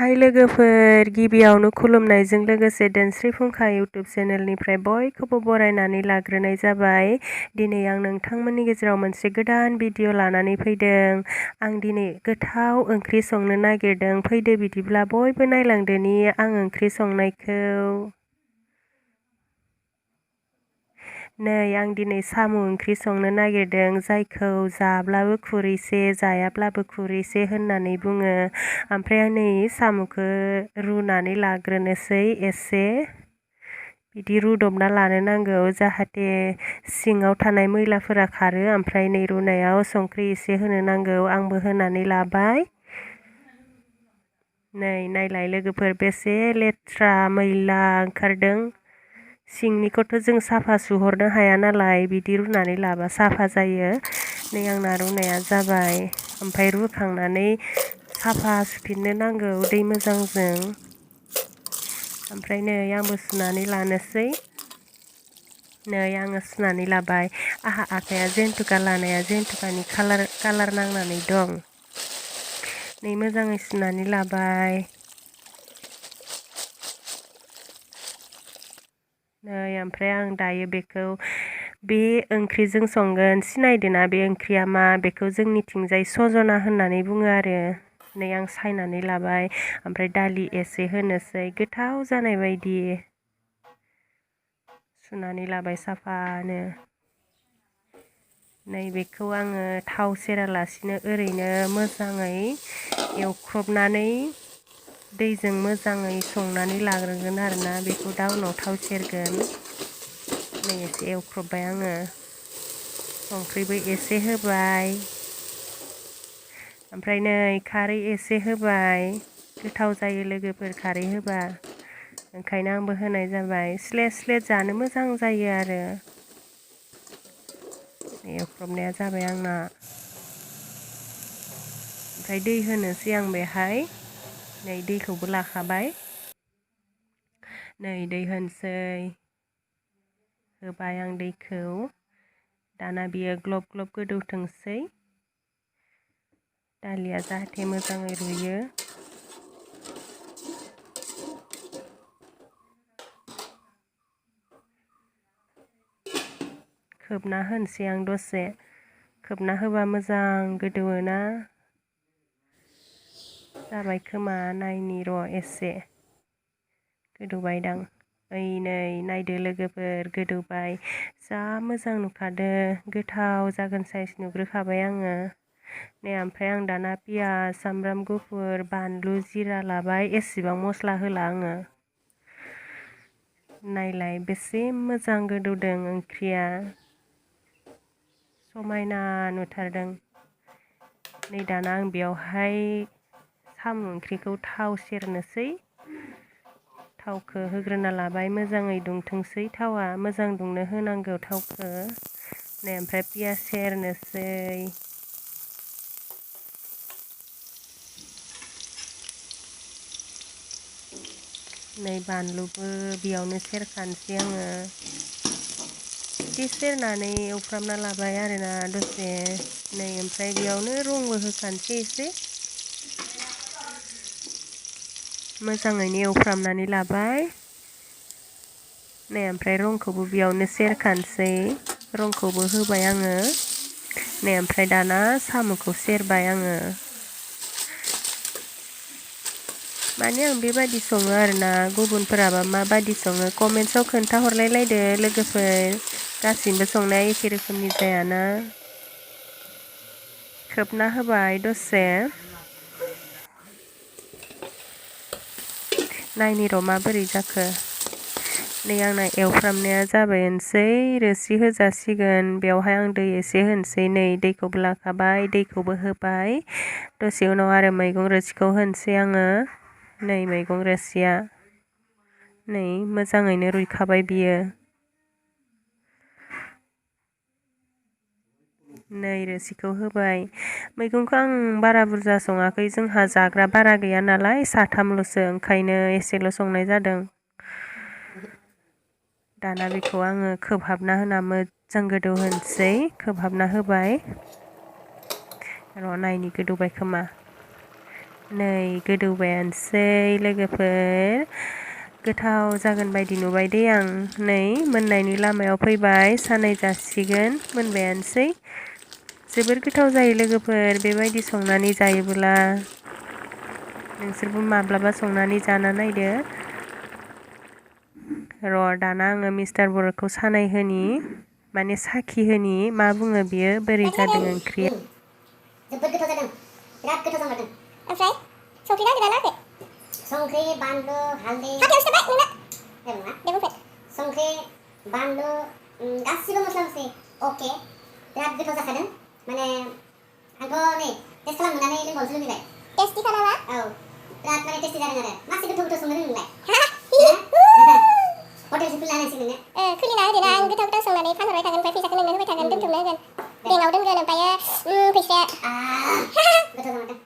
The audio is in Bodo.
हाय लोगोफोर, गिबियावनो खुलुमनायजों लोगोसे धोनस्रि फुंखा इउटुब चेनेलनिफ्राय बयखौबो बरायनानै लाग्रोनाय जाबाय। दिनै आं नोंथांमोननि गेजेराव मोनसे गोदान भिडिअ लानानै फैदों। आं दिनै गोथाव ओंख्रि संनो नागिरदों। फैदो बिदिब्ला बयबो नायलांदोनि आं ओंख्रि संनायखौ। नै आं दिनै साम' ओंख्रि संनो नागिरदों, जायखौ जाब्लाबो खुरैसे जायाब्लाबो खुरैसे होननानै बुङो। ओमफ्राय आं नै साम'खौ रुनानै लाग्रोनोसै एसे। बिदि रुदबना लानो नांगौ जाहाथे सिङाव थानाय मैलाफोरा खारो। ओमफ्राय नै रुनायाव संख्रि एसे होनो नांगौ, आंबो होनानै लाबाय। नै नायलाय लोगोफोर, बेसे लेथ्रा मैला ओंखारदों। सिंनिखौथ' जों साफा सुहरनो हाया नालाय, बिदि रुनानै लाबा साफा जायो। नै आंना रुनाया जाबाय। ओमफ्राय रुखांनानै साफा सुफिननो नांगौ दै मोजांजों। ओमफ्राय नै आंबो सुनानै लानोसै। नै आङो सुनानै लाबाय। आहा आखाइया जेन्थुका लानाया जेन्थुकानि कालार नांनानै दं। नै मोजाङै सुनानै लाबाय। नै ओमफ्राय आं दायो बेखौ बे ओंख्रिजों संगोन। सिनायदोना बे ओंख्रिया मा? बेखौ जोंनिथिंजाय सजना होननानै बुङो आरो। नै आं सायनानै लाबाय। ओमफ्राय दालि एसे होनोसै गोथाव जानाय बायदि। सुनानै लाबाय साफानो। नै बेखौ आङो थाव सेरालासिनो ओरैनो मोजाङै एवख्रबनानै दैजों मोजाङै संनानै लाग्रोगोन आरोना। बेखौ दा उनाव थाव सेरगोन। नै एसे एवख्रबबाय आङो। संख्रिबो एसे होबाय। ओमफ्राय नै खारै एसे होबाय। गोथाव जायो लोगोफोर खारै होबा। ओंखायनो आंबो होनाय जाबाय। स्लेट स्लेट जानो मोजां जायो आरो। एवख्रबनाया जाबाय आंना। ओमफ्राय दै होनोसै आं बेहाय। नै दैखौबो लाखाबाय। नै दै होनोसै। होबाय आं दैखौ। दाना बियो ग्लब ग्लब गोदौथोंसै। दालिया जाहाथे मोजाङै रुयो। खोबना होनोसै आं दसे। खोबना होबा मोजां गोदौओना। जाबाय खोमा नायनि र' एसे। गोदौबायदां। ओइ नै नायदो लोगोफोर गोदौबाय। जा मोजां नुखादो। गोथाव जागोन साइस नुग्रोखाबाय आङो। नै ओमफ्राय आं दाना पियास, सामब्राम गुफुर, बानलु, जिरा लाबाय। एसेबां मस्ला होला आङो। नायलाय बेसे मोजां गोदौदों ओंख्रिया। समायना नुथारदों। नै दाना आं बेयावहाय साम' ओंख्रिखौ थाव सेरनोसै। थावखौ होग्रोना लाबाय। मोजाङै दुंथोंसै थावा। मोजां दुंनो होनांगौ थावखौ। नै ओमफ्राय पियास सेरनोसै। नै बानलुबो बेयावनो सेरखानोसै आङो। एसे सेरनानै एवफ्रामना लाबाय आरोना दसे। नै ओमफ्राय बेयावनो रंबो होखानोसै एसे। मोजाङैनो एवफ्रामनानै लाबाय। नै ओमफ्राय रंखौबो बेयावनो सेरखानोसै। रंखौबो होबाय आङो। नै ओमफ्राय दाना साम'खौ सेरबाय आङो। माने आं बेबादि सङो आरोना। गुबुनफोराबा माबादि सङो कमेन्ट्सआव खोन्थाहरलायलायदो लोगोफोर। गासिबो संनाया एखे रोखोमनि जायाना। खोबना होबाय दसे। नायनि र' माबोरै जाखो। नै आंना एवफ्रामनाया जाबायानोसै। रोसि होजासिगोन। बेवहाय आं दै एसे होनोसै। नै दैखौबो लाखाबाय, दैखौबो होबाय। दसे उनाव आरो मैगं रोसिखौ होनोसै आङो। नै मैगं रोसिया। नै मोजाङैनो रुइखाबाय बियो। नै रोसिखौ होबाय। मैगंखौ आं बारा बुरजा सङाखै। जोंहा जाग्रा बारा गैया नालाय, साथामल'सो। ओंखायनो एसेल' संनाय जादों। दाना बेखौ आङो खोबहाबना होना मोजां गोदौ होनोसै। खोबहाबना होबाय। र' नायनि गोदौबाय खोमा। नै गोदौबायानोसै लोगोफोर गोथाव जागोन बायदि नुबाय दे आं नै मोननायनि लामायाव फैबाय सानाय जासिगोन मोनबायानोसै जोबोर गोथाव जायो लोगोफोर बेबायदि संनानै जायोब्ला नोंसोरबो माब्लाबा संनानै जाना नायदो र' दाना आङो मिस्टार बरखौ सानाय होनि माने साखि होनि मा बुङो बियो बोरै जादों ओंख्रिया जोबोद गोथाव जादों बिराद गोथाव जामारदों ओमफ्राय संख्रि नांदोंना नाङाखै संख्रि बानलु हालदै हाथायाव सिथाबबाय नोंना जेबो नङा दे बुंफेर संख्रि बानलु गासिबो मस्ला मस्लि अके बिराद गोथाव जाखादों माने आंथ' नै टेस्ट खालामनानै लोंबावनोसो लुबैबाय टेस्टि खालामा औ बिराद माने टेस्टि जादों आरो मासे गोथाव गोथाव संनो रोंनोलाय हटेलसो खुलिना होनांसिगोन नोंनो खुलिना होदो ना आं गोथाव गोथाव संनानै फानहरबाय थागोन ओमफ्राय फैसाखौ नोंनो होबाय थागोन दोनथुमनो होगोन बेंकआव दोनगोन ओमफ्रायो फैसाया गोथाव जामारदों